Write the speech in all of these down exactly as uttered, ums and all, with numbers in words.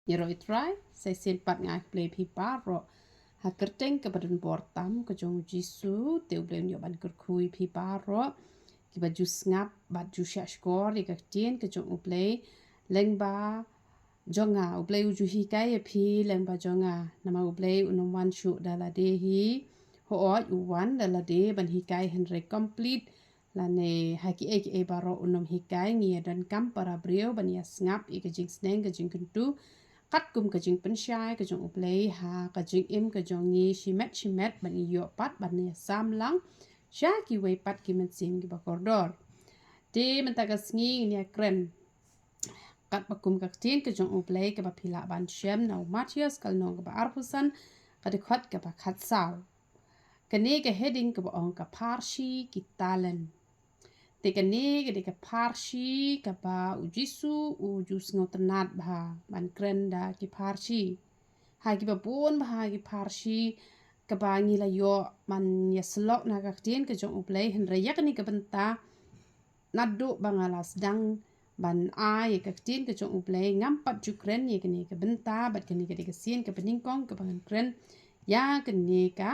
Ïaroh ïa u Trai, sa shisien pat nga ai khublei ïa phi baroh ha ka kyrteng kaba donbor tam ka jong u Jisu. Te U Blei un ïoh ban kyrkhu ïa phi baroh kiba ju sngap bad ju shahshkor ïa ka ktien ka jong U Blei lyngba jong nga. U Blei u ju hikai ïa phi lyngba jong nga, namar U Blei un ym wan shuh da lade hi. Hooid, u wan da lade ban hikai, hynrei complete lane ha kiei kiei baroh un ym hikai. Ngi ïa donkam para briew ban ïa sngap ïa ka jingsneng ka jingkyntu katkum ka jingpynshai ka jong U Blei ha ka jingim ka jong ngi shimet shimet, ban ïoh pat ban ïa sam lang sha kiwei pat ki mynsiem kiba kordor. Te mynta ka sngi ngin ïa kren katba kum ka ktien ka jong U Blei kaba phi lah ban shem na u Mathaios ka lynnong kaba arphew san, ka dkhot kaba khatsaw. Kane ka heading kaba ong ka pharshi ki talent. Te kane ka dei ka pharshi kaba u Jisu u ju sngewtynnad bha ban kren da ki pharshi. Ha kiba bun bha ki pharshi kaba ngi la ïoh ban ïa syllok na ka ktien ka jong U Blei, hynrei ïa kane ka bynta naduh ba nga la sdang ban ai ïa ka ktien ka jong U Blei ngam pat ju kren ïa kane ka bynta, bad kane ka dei ka sien kaba nyngkong kaba ngan kren ïa kane ka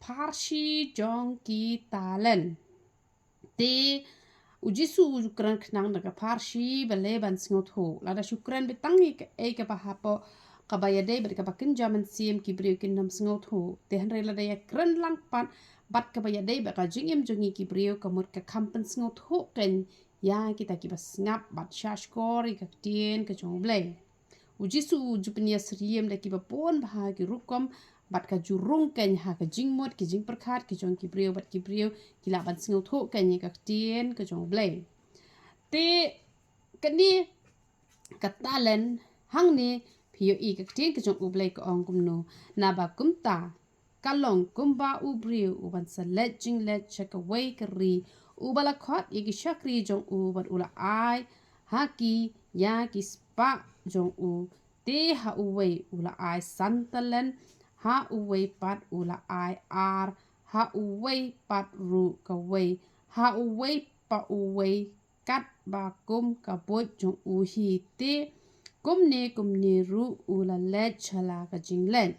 pharshi jong ki talent. Te u Jisu u ju kren khnang da ka pharshi balei ban sngewthuh. Lada shu kren beit tang ïa kaei kaba hapoh kaba ïadei bad kaba kynja mynsiem, ki briew kin ym sngewthuh. Te hynrei lada ïa kren lang pat bad kaba ïadei bad ka jingim jong ngi ki briew, ka mut ka kham pynsngewthuh kein ïa kita kiba sngap bad shahshkor ïa ka ktien ka jong U Blei. U Jisu u ju pynïasyriem da kiba bun bha ki rukom bad ka ju rung kein ha ka jingmut ki jingpyrkhat ki jong ki briew, bad ki briew ki lah ban sngewthuh kein ïa ka ktien ka jong U Blei. Te kane ka talent, hangne phi ïohi ka ktien ka jong U Blei ka ong kumno: Naba kumta ka long kumba u briew uban sa leit jingleit sha kawei ka ri, uba la khot ïa ki shakri jong u bad u la ai ha ki ïa ki spah jong u. Te ha uwei u la ai san talent, ha uwei pat u la ai ar, ha uwei pat ruh kawei, ha uwei pa uwei katba kum ka buit jong u hi. Te kumne kumne ruh u la leit sha la ka jingleit.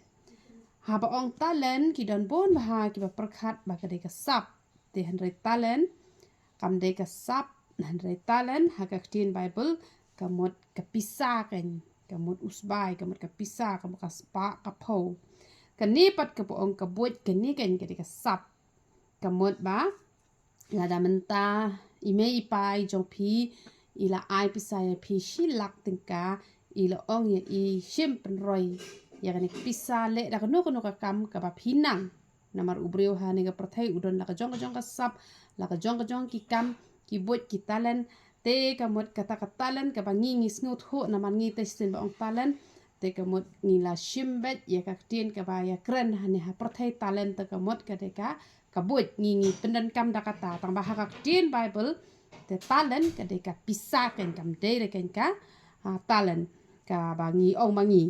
Haba ong talent, ki don bun bha kiba pyrkhat ba ka dei ka sap. Te hynrei talent kam dei ka sap, hynrei talent ha ka ktien Baibl ka mut ka pisa kein, ka mut u sbai, ka mut ka pisa, ka mut ka spah ka phew. Kane pat kaba ong ka buit, kane kein ka dei ka sap. Ka mut ba lada mynta i mei i pa i jong phi i la ai pisa ïa phi shi lak tyngka, i la ong ïa i, shim pynroi ïa kane ka pisa leh da kano kano ka kam kaba phi nang. Namar u briew ha kane ka pyrthei u don la ka jong ka jong ka sap, la ka jong ka jong ki kam, ki buit, ki talent. Te ka mut kata ka talent kaba ngi ngi sngewthuh, namar ngi te shisien ba ong talent, te ka mut ngi la shim beit ïa ka ktien kaba ïa kren hangne ha pyrthei, talent te ka mut ka dei ka ka buit, ngi ngi pyndonkam da kata. Tangba ha ka ktien Baibl te talent ka dei ka pisa kein, kam dei re kein ka, ah, talent kaba ngi ong ma ngi.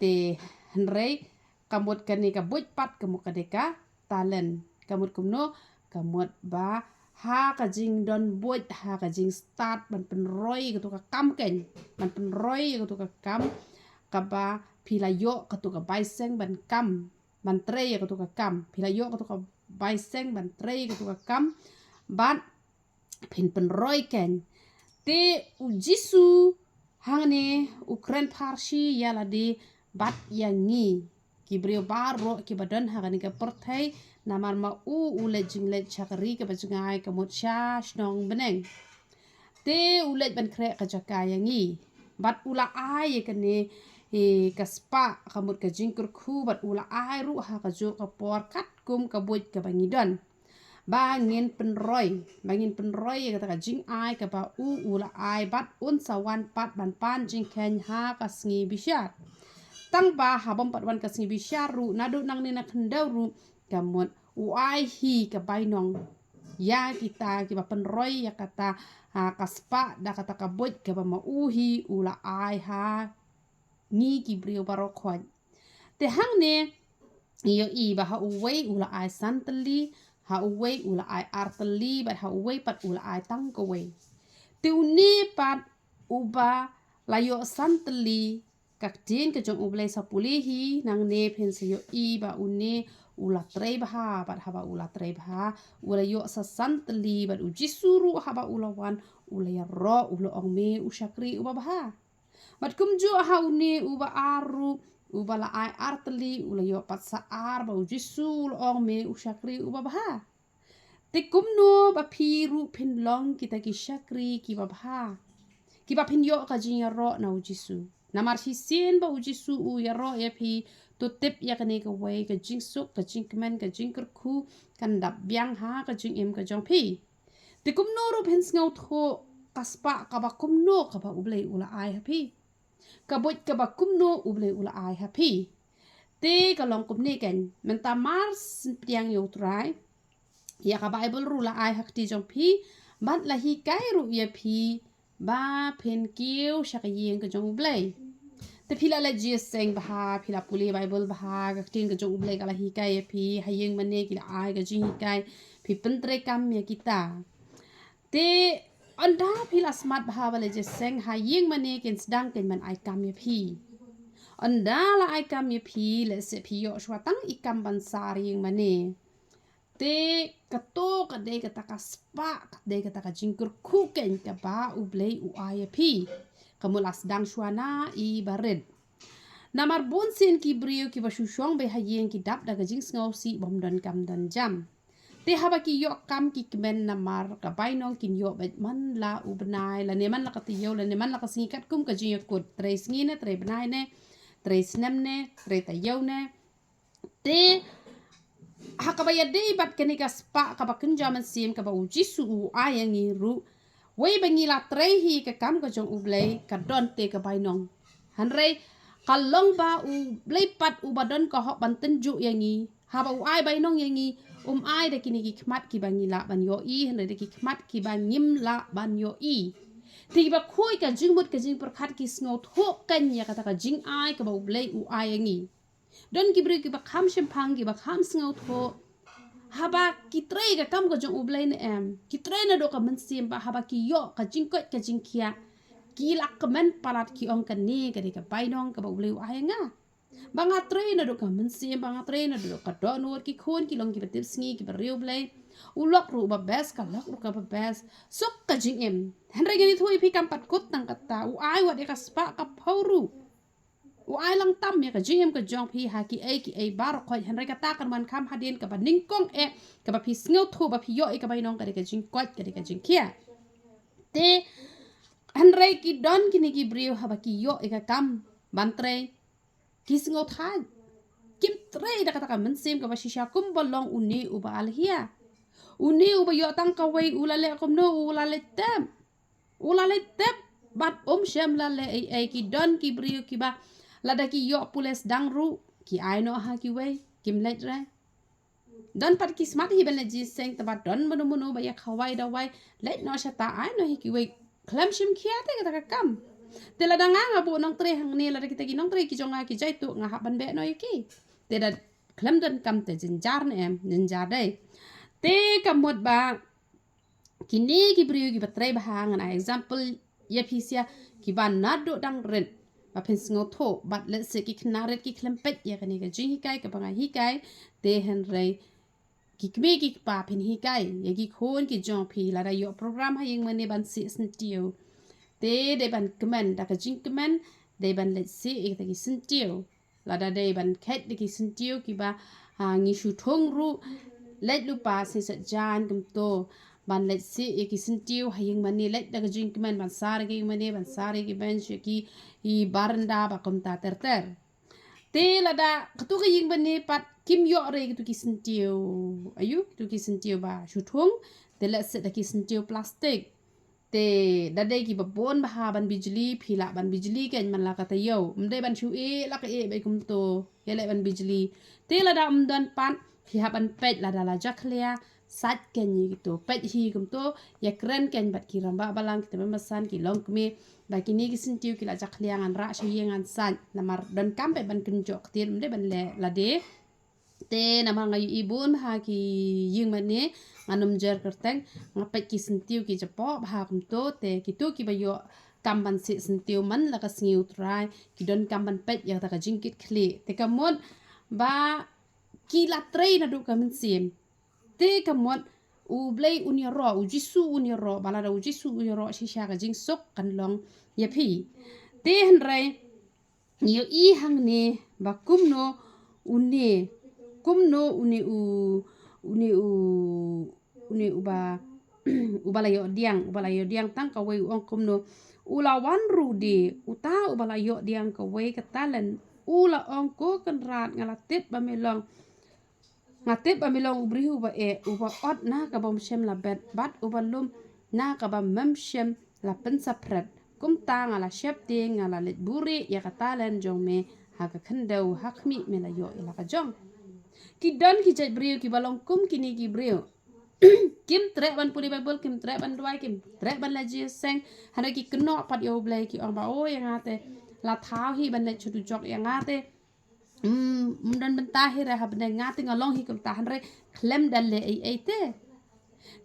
Te hynrei ka mut kane ka buit pat ka mut ka dei ka talent. Ka mut kumno? Ka mut ba ha ka jingdon buit, ha ka jingstad ban pynroi ïa katu ka kam kein, ban pynroi ïa katu ka kam kaba phi la ïoh katu ka bai seng ban kam, ban trei ïa katu ka kam. Phi la ïoh katu ka bai seng ban trei ïa katu ka kam, bad phin pynroi kein. Te u Jisu hangne u kren pharshi ïa lade bad ïa ngi, ki briew baroh kiba don ha kane ka pyrthei, namar ma u u leit jingleit sha ka ri kaba jngai, ka mut sha shnong bneng. Te u leit ban khreh ka jaka ïa ngi. Bad u la ai ïa kane, eh, ka spah, ka mut ka jingkyrkhu, bad u la ai ruh ha kajuh ka por katkum ka buit kaba ngi don, ba ngin pynroi, ba ngin pynroi ïa kata ka jingai kaba u u la ai, bad un sa wan pat ban pan jingkheiñ ha ka sngi bishar. Tangba ha bym pat wan ka sngi bishar ruh, naduh nangne na khyndew ruh, ka mut u ai hi ka bainong ïa kita kiba pynroi ïa kata, ah, ka spah da kata ka buit kaba ma u hi u la ai ha ngi ki briew baroh khoit. Te hangne ïohi ba ha uwei u la ai san tylli, ha uwei u la ai ar tylli, bad ha uwei pat u la ai tang kawei. Te une pat uba la ïoh san tylli, Ka ktien ka jong U Blei sa pule hi, nangne phin sa ïohi ba une u la trei bha, bad haba u la trei bha, u la ïoh sa san tylli, bad U Jisu ruh haba u la wan, u la ïaroh, u la ong, me u shakri uba bha. Bad kumjuh ha une uba ar ruh, uba la ai ar tylli, u la ïoh pat sa ar, ba U Jisu u la ong, me u shakri uba bha. Te kumno ba phi ruh phin long kita ki shakri kiba bha, kiba phin ïoh ka jingïaroh na U Jisu. Namar shisien ba U Jisu u ïaroh ïa phi, to tip ïa kane kawei ka jingsuk, ka jingkmen, ka jingkyrkhu kan dap biang ha ka jingim ka jong phi. Te kumno ruh phin sngewthuh ka spah kaba kumno kaba U Blei u la ai ha phi, ka buit kaba kumno U Blei u la ai ha phi. Te ka long kumne kan, mynta mar sngewpdiang ïa U Trai, ïa ka Baibl ruh la ai ha kti jong phi, bad la hikai ruh ïa phi ba phin kiew sha ka ïing ka jong U Blei. Te phi la leit jingïaseng bha, phi la pule Baibl bha, ka ktien ka jong U Blei ka la hikai ïa phi, ha ïing mane ki la ai ka jinghikai, phi pyntreikam ïa kita. Te ynda phi la smat bha ba leit jingïaseng, ha ïing mane kin sdang kin ban ai kam ïa phi. Ynda la ai kam ïa phi, lehse phi ïoh shuwa tang i kam ban sar ïing mane. Te kato ka dei kata ka spah, ka dei kata ka jingkyrkhu kan kaba U Blei u ai ïa phi. Ka mut la sdang shuwa na i barit. Namar bun sien ki briew kiba shu shong beit ha ïing ki dap da ka jingsngewsih bym don kam don jam. Te haba ki ïoh kam ki kmen namar ka bainong kin ïoh beit man la u bnai, lane man la ka taïew, lane man la ka sngi katkum ka jingïakut. Trei sngi ne, trei bnai ne, trei snem ne, trei taïew ne. Te ha kaba ïadei bad kane ka spah kaba kynja mynsiem kaba U Jisu u ai ïa ngi ruh, wei ba ngi la trei hi ka kam ka jong U Blei, ka don te ka bainong. Hynrei ka long ba U Blei pat uba don ka hok ban tynjuh ïa ngi. Haba u ai bainong ïa ngi, um ai da kine ki khmat kiba ngi lah ban ïohi, hynrei da ki khmat kiba ngim lah ban ïohi. Te kiba khuid ka jingmut ka jingpyrkhat ki sngewthuh kan ïa kata ka jingai kaba U Blei u ai ïa ngi. Don ki briew kiba kham shemphang, kiba kham sngewthuh. Haba ki trei ka kam ka jong U Blei ne em, ki trei naduh ka mynsiem, ba haba ki ïoh ka jingkoit ka jingkhiah, ki la kmen palat, ki ong, kane ka dei ka bainong kaba U Blei u ai ïa nga. Ba nga trei naduh ka mynsiem, ba nga trei naduh ka dohnud, ki khun ki long kiba tipsngi, kiba riewblei. U lok ruh uba best, ka lok ruh kaba best. Suk ka jingim. Hynrei ngan ïathuh ïa phi, kam pat kut tang kata, u ai wat ïa ka spah ka phew ruh. U ai lang tam ïa ka jingim ka jong phi ha kiei kiei baroh khoit, hynrei kata kan wan kham hadien kaba nyngkong eh, kaba phi sngewthuh ba phi ïoh ïa ka bainong, ka dei ka jingkoit, ka dei ka jingkhiah. Te hynrei ki don kine ki briew haba ki ïoh ïa ka kam ban trei, ki sngewthait. Kim trei da kata ka mynsiem kaba shisha kumba long une uba alhia. Une uba ïoh tang kawei, u la leh kumno, u la leh tep. U la leh tep, bad um shym la leh ei ei. Ki don ki briew kiba lada ki ïoh pule sdang ruh, ki ai noh ha kiwei, kim leit re. Don pat ki smat hi ban leit jingïaseng, te ba don mano mano ba ïa khawai dawai, leit noh shata, ai noh ha kiwei, khlem shim khia te kata ka kam. Te lada nga nga buh nongtrei hangne, lada kita ki nongtrei ki jong nga ki jai tuh, nga hap ban beh noh ïa ki. Te da khlem don kam te jynjar ne em, jynjar dei. Te ka mut ba kine ki briew kiba trei bha, ngan ai example ïa phi sha kiba naduh dang rit, ba phin sngewthuh, bad lehse ki khynnah rit ki khlem peit ïa kane ka jinghikai kaba nga hikai, te hynrei ki kmie ki kpa, phin hikai ïa ki khun ki jong phi, lada ïoh program ha ïing mane ban sih syntiew, te dei ban kmen, da ka jingkmen, dei ban leit sih ïa kita ki syntiew. Lada dei ban kheit da ki syntiew kiba, ha, ngi shu thung ruh, leit lypa shisha jan kumto ban leit sih ïa ki syntiew ha ïing mane, leit da ka jingkmen ban sar ïa ki ïing mane, ban sar ïa ki bench, ïa ki, i baranda, ba kumta ter ter. Te lada katu ka ïing mane pat kim ïoh re katu ki syntiew, aïu, katu ki syntiew ba shu thung, te leit sih da ki syntiew plastik. Te da dei kiba bun bha ban bijli, phi lah ban bijli kan man la ka taïew. Ym dei ban shu ïeh la ka ïeh beit kumto, ïaleh ban bijli. Te lada ym don pat, phi hap ban peit lada la jakhlia, sait kan ïa kito. Peit hi kumto, ïakren kan bad ki rangbah balang, ki tymmen basan, ki longkmie, ba kine ki syntiew ki la jakhlia, ngan rah sha ïing ngan sait. Namar donkam beit ban kynjoh ktien, ym dei ban leh lade. Te namar nga ïohi bun ha ki ïing mane, ngan ym jer kyrteng, nga peit ki syntiew ki japoh bha kumto, te kito kiba ïoh kam ban sih syntiew man la ka sngi u Trai, ki donkam ban peit ïa kata ka jingkitkhlieh. Te ka mut ba ki la trei naduh ka mynsiem. Te ka mut U Blei un ïaroh, U Jisu un ïaroh, ba lada U Jisu un ïaroh shisha ka jingsuk kan long ïa phi. Te hynrei ngi ïohi hangne ba kumno une, kumno une u, une u, une uba, uba la ïoh diang, uba la ïoh diang tang kawei u ong kumno. U la wan ruh de, uta uba la ïoh diang kawei ka talent, u la ong, ko Kynrad, nga la tip ba me long, nga tip ba me long u briew uba eh, uba ot na kaba ym shym la bet, bad uba lum na kaba ym shym la pynsaphriang. Kumta nga la sheptieng, nga la leit buhrieh ïa ka talent jong me ha ka khyndew, ha khmih me la ïoh ïa la ka jong. Ki don ki jait briew kiba long kum kine ki briew. Kim treh ban pule Baibl, kim treh ban duwai, kim treh ban leit jingïaseng. Hynrei ki kynnoh pat ïa U Blei, ki ong ba, o, ïa nga te la thaw hi ban leit sha dujok, ïa nga te, mm, ym don bynta hi re ha bneng, nga te nga long hi kumta, hynrei khlem da leh ei ei te.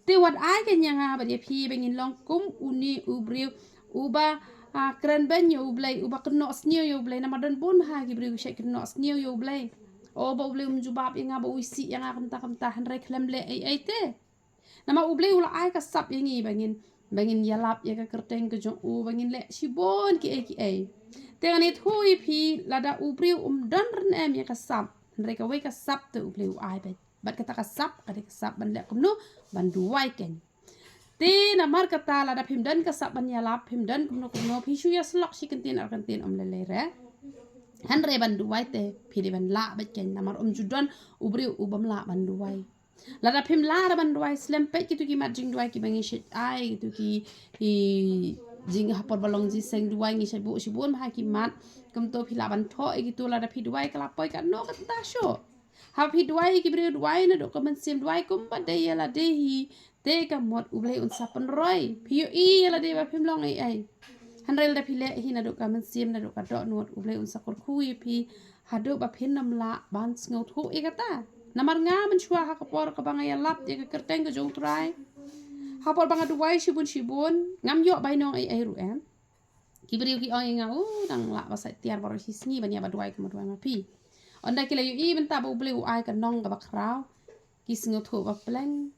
Te wat ai keiñ ïa nga bad ïa phi ba ngin long kum une u briew uba, ah, kren beiñ ïa U Blei, uba kynnoh sniew ïa U Blei. Namar don bun ha ki briew ki shait kynnoh sniew ïa U Blei. O, ba U Blei um jubab ïa nga, ba u isih ïa nga kumta kumta, hynrei khlem leh ei ei te. Namar U Blei u la ai ka sap ïa ngi ba ngin, ba ngin ïalap ïa ka kyrteng ka jong u, ba ngin leh shibun kiei kiei. Te ngan ïathuh ïa phi, lada u briew um don rynem ïa ka sap, hynrei kawei ka sap te U Blei u ai beit. Bad kata ka sap ka dei ka sap ban leh kumno? Ban duwai keiñ. Te namar kata lada phim don ka sap ban ïalap, phim don kumno kumno, phi shu ïasyllok shi kyntien ar kyntien ym lei lei re. Hynrei ban duwai te phi dei ban lah beit keiñ, namar um ju don u briew u bym lah ban duwai. Lada phim lah re ban duwai, slem peit kito ki mat jingduwai kiba ngi shait ai, kito ki, ki jing ha por ba long jingïaseng duwai ngi shait buh shibun bha ki mat. Kumto phi lah ban thoh ïa kito, lada phi duwai ka la poi katno kata shuh. Haba phi duwai ïa ki briew, duwai naduh ka mynsiem, duwai kumba dei ïa lade hi. Te ka mut U Blei un sa pynroi. Phi ïohi ïa lade ba phim long ei ei. Hynrei lada phi leh hi naduh ka mynsiem, naduh ka dohnud, U Blei un sa kyrkhu ïa phi haduh ba phin ym lah ban sngewthuh ïa kata. Namar nga mynshuwa ha ka por kaba nga ïalap ïa ka kyrteng ka jong U Trai, ha ka por ba nga duwai shibun shibun, ngam ïoh bainong ei ei ruh em. Ki briew ki ong ïa nga, u, dang lah ba sait tiar baroh shi sngi ban ïa ba duwai kumba duwai ma phi. Ynda ki la ïohi mynta ba U Blei u ai ka nong kaba khraw, ki sngewthuh ba pleng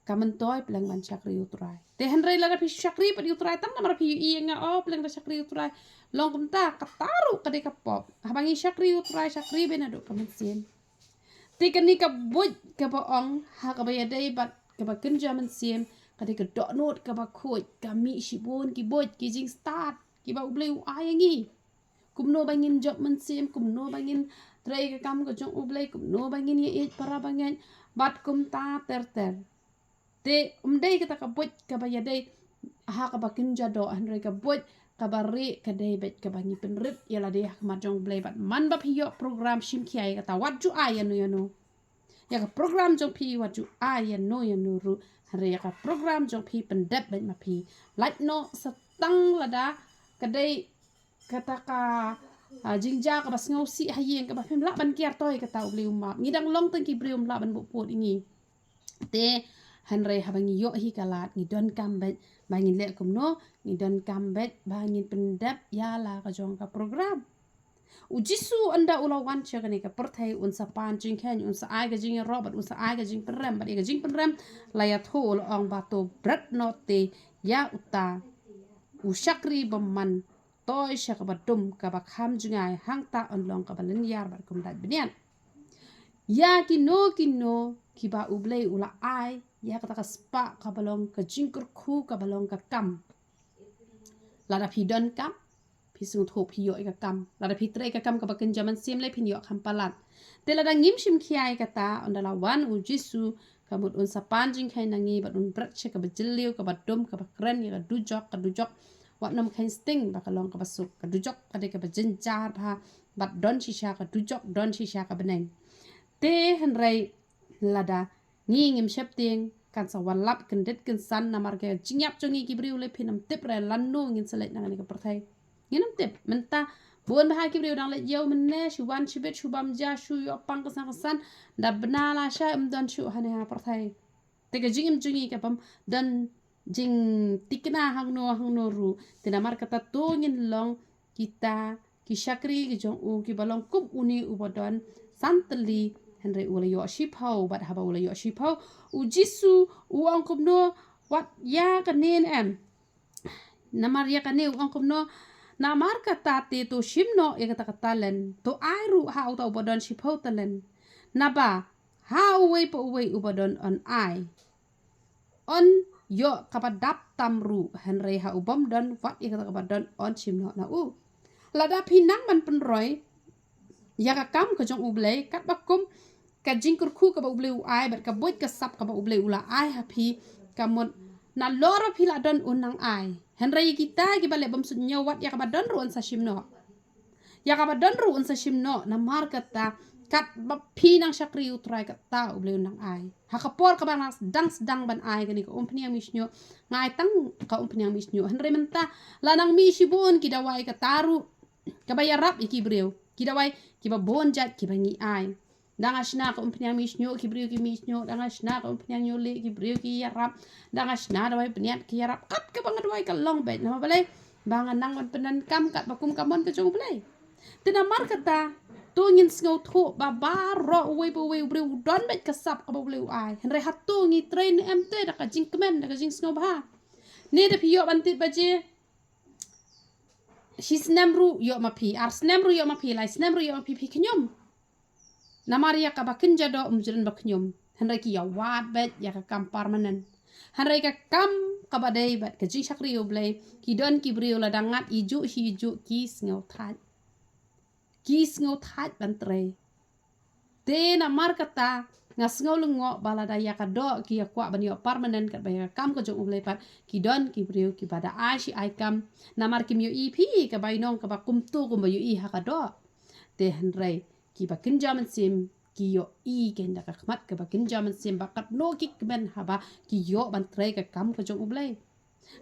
ka myntoi pleng ban shakri U Trai. Te hynrei lada phi shakri pat ïa U Trai tang namar phi ïohi ïa nga, o, pleng da shakri U Trai, long kumta, kata ruh ka dei ka pop. Haba ngi shakri U Trai, shakri beit naduh ka mynsiem. Te kane ka buit kaba ong ha kaba ïadei bad kaba kynja mynsiem, ka dei ka dohnud kaba khuid, ka mih shibun ki buit, ki jingstad kiba U Blei u ai ïa ngi. Kumno ba ngin jop mynsiem, kumno ba ngin trei ka kam ka jong U Blei, kumno ba ngin ïeit para bangeit, bad kumta ter ter. Te um dei kata ka buit kaba ïadei ha kaba kynja doh, hynrei ka buit kaba rieh ka dei beit kaba ngi pynrit ïa lade ha khmat jong U Blei. Bad man ba phi ïoh program, shim khia ïa kata, wat ju ai ïa no ïa no. Ïa ka program jong phi wat ju ai ïa no ïa no ruh, hynrei ïa ka program jong phi pyndep beit ma phi. Lait noh sa tang lada ka dei kata ka, ah, jingjia kaba sngewsih ha ïing kaba phim lah ban kiar, to ïa kata U Blei u map. Ngi dang long tang ki briew, um lah ban buh pud ïa ngi. Te hynrei haba ngi ïoh hi ka lad, ngi donkam beit ba ngin leh kumno? Ngi donkam beit ba ngin pyndep ïa la ka jong ka program. U Jisu ynda u la wan sha kane ka pyrthei, un sa pan jingkheiñ, un sa ai ka jingïaroh bad un sa ai ka jingpynrem, bad ïa ka jingpynrem la ïathuh, u la ong ba to bret noh te ïa uta u shakri bymman, to ïa sha kaba dum, kaba kham jngai, hangta yn long kaba lynñiar bad kum dait bniat. Ïa kino kino kiba U Blei u la ai ïa kata ka spah kaba long ka jingkyrkhu, kaba long ka kam. Lada phi donkam, phi sngewthuh phi ïoh ïa ka kam. Lada phi trei ka kam kaba kynja mynsiem lei, phin ïoh kham palat. Te lada ngim shim khia ïa kata, ynda la wan U Jisu, ka mut un sa pan jingkheiñ na ngi bad un bret sha kaba jylliew, kaba dum, kaba kren ïa ka dujok, ka dujok wat nym kheiñ sting ba ka long kaba suk. Ka dujok ka dei kaba jynjar bha, bad don shisha ka dujok, don shisha ka bneng. Te hynrei lada ngi ngim sheptieng, kan sa wan lap kyndit kynsan, namar ka jingïap jong ngi ki briew lei, phin ym tip re lano ngin sa leit na kane ka pyrthei. Ngin ym tip. Mynta bun bha ki briew dang leit ïew mynne, shu wan shibit, shu bam ja, shu ïoh pang kynsan kynsan, da bna lashai ym don shuh hangne ha pyrthei. Te ka jingim jong ngi ka bym don jingtikna hangno hangno ruh. Te namar kata to ngin long kita ki shakri ki jong u kiba long kum une uba don san tylli, hynrei u la ïoh shiphew. Bad haba u la ïoh shiphew, u Jisu u ong kumno, wat ïa kane ne em? Namar ïa kane u ong kumno? Namar kata te to shim noh ïa kata ka talent, to ai ruh ha uta uba don shiphew talent. Naba ha uwei pa uwei uba don yn ai, yn ïoh kaba dap tam ruh, hynrei ha u bym don, wat ïa kata kaba don yn shim noh na u. Lada phi nang ban pynroi ïa ka kam ka jong U Blei, katba kum ka jingkyrkhu kaba U Blei u ai bad ka buit ka sap kaba U Blei u la ai ha phi, ka mut nalor ba phi la don un nang ai. Hynrei ïa kita kiba leh bym suidñiew, wat ïa kaba don ruh yn sa shim noh. Ïa kaba don ruh yn sa shim noh, namar kata katba phi nang shakri U Trai, kata U Blei un nang ai. Ha ka por kaba nga sdang sdang ban ai kane ka umphniang mihsngew, nga ai tang ka umphniang mihsngew. Hynrei mynta la nang mih shibun ki dawai kata ruh kaba ïarap ïa ki briew, ki dawai kiba bun jait kiba ngi ai. Da nga shna ka umphniang mihsngew, ki briew ki mihsngew. Da nga shna ka umphniang ïoh leh, ki briew ki ïarap. Da nga shna dawai bniat, ki ïarap. Kat kaba nga duwai ka long beit. Namar balei? Ba nga nang ban pyndonkam katba kum ka mon ka jong U Blei. Te namar kata to ngin sngewthuh ba baroh uwei pa uwei u briew u don beit ka sap kaba U Blei u ai. Hynrei hato ngi trei ne em te da ka jingkmen, da ka jingsngewbha? Ne da phi ïoh ban tied baje, shi snem ruh ïoh ma phi, ar snem ruh ïoh ma phi, lai snem ruh ïoh ma phi, phi khñium. Namar ïa kaba kynja doh ym ju don ba khñium. Hynrei ki ïa wad beit ïa ka kam permanent. Hynrei ka kam kaba dei bad ka jingshakri U Blei, ki don ki briew lada ngat ïa juh shi ïa juh ki sngew thait. Ki sngew thait ban trei. Te namar kata nga sngew lyngngoh ba lada ïa ka doh ki ïa kwah ban ïoh permanent katba ïa ka kam ka jong U Blei pat, ki don ki briew kiba da ai shi ai kam. Namar kim ïohi phi ka bainong kaba kumto kumba ïohi ha ka doh. Te hynrei kiba kynja mynsiem ki ïohi kein da ka khmat kaba kynja mynsiem ba katno ki kmen haba ki ïoh ban trei ka kam ka jong U Blei.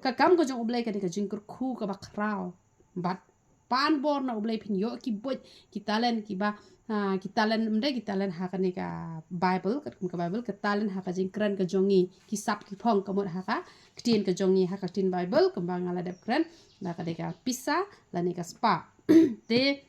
Ka kam ka jong U Blei ka dei ka jingkyrkhu kaba khraw. Bad pan bor na U Blei phin ïoh ki buit, ki talent kiba, ah, ki talent, ym dei ki talent ha kane ka Bible, katkum ka Bible, ka talent ha ka jingkren ka jong ngi, ki sap ki phong, ka mut ha ka ktien ka jong ngi, ha ka ktien Bible kumba nga la dep kren, ba ka dei ka pisa lane ka spah. Te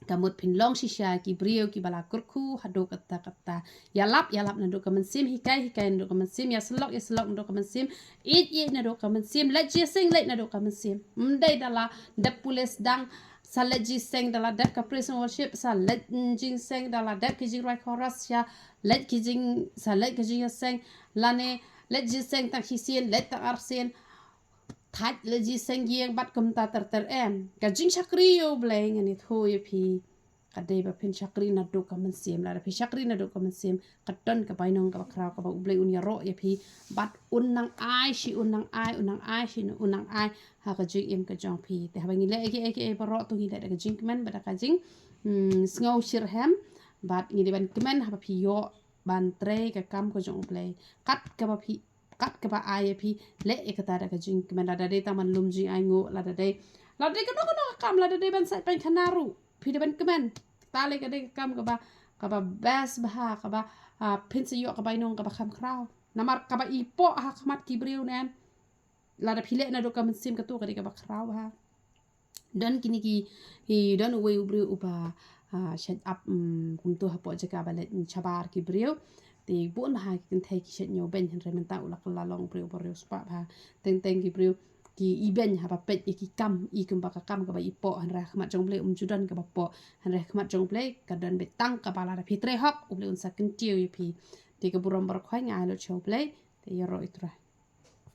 ka mut phin long shisha ki briew kiba la kyrkhu haduh katta katta. Ïalap ïalap naduh ka mynsiem, hikai hikai naduh ka mynsiem, ïasyllok ïasyllok naduh ka mynsiem, ïeit ïeit naduh ka mynsiem, leit jingseng leit naduh ka mynsiem. Ym dei da la dep pule sdang sa leit jingseng, da la dep ka praise and worship sa leit jingseng, da la dep ki jingrwai chorus sa leit ki jing, sa leit ki jingïaseng, lane leit jingseng tang shisien, leit tang arsien. Thait leit jingseng ïing bad kumta ter ter, em. Ka jingshakri U Blei ngan ïathuh ïa phi, ka dei ba phin shakri naduh ka mynsiem. Lada phi shakri naduh ka mynsiem, ka don ka bainong kaba khraw kaba U Blei un ïaroh ïa phi, bad un nang ai shi, un nang ai, un nang ai shi, un nang ai ha ka jingim ka jong phi. Te haba ngi leh ïa kiei kiei baroh to ngi leh da ka jingkmen bad da ka jing, hmm, sngew shitrhem, bad ngi dei ban kmen haba phi ïoh ban trei ka kam ka jong U Blei. Kat kaba phi, kat kaba ai ïa phi, leh ïa kata da ka jingkmen, lada dei tang ban lum jingainguh, lada dei, lada dei kano kano ka kam, lada dei ban sait painkhana ruh phi dei ban kmen. Kata lei ka dei ka kam kaba, kaba best bha, kaba, ah, phin sa ïoh ka bainong kaba kham khraw. Namar kaba ipoh ha khmat ki briew ne em, lada phi leh naduh ka mynsiem, kato ka dei kaba khraw bha. Don kine ki, ki don uwei u briew uba, ah, shait ap, mm, kumto hapoh jaka ba leit shabar ki briew. Te bun bha ki kynthei ki shait ñiewbeiñ, hynrei mynta u la kylla long u briew uba riewspah bha. Teng teng ki briew ki ibeiñ haba peit ïa ki kam, i kumba ka kam kaba ipoh, hynrei ha khmat jong U Blei um ju don kaba poh. Hynrei ha khmat jong U Blei ka don beit tang kaba lada phi trei hok, U Blei un sa kyntiew ïa phi. Te ka burom baroh khoit nga ai lut sha U Blei. Te ïaroh ïa U Trai.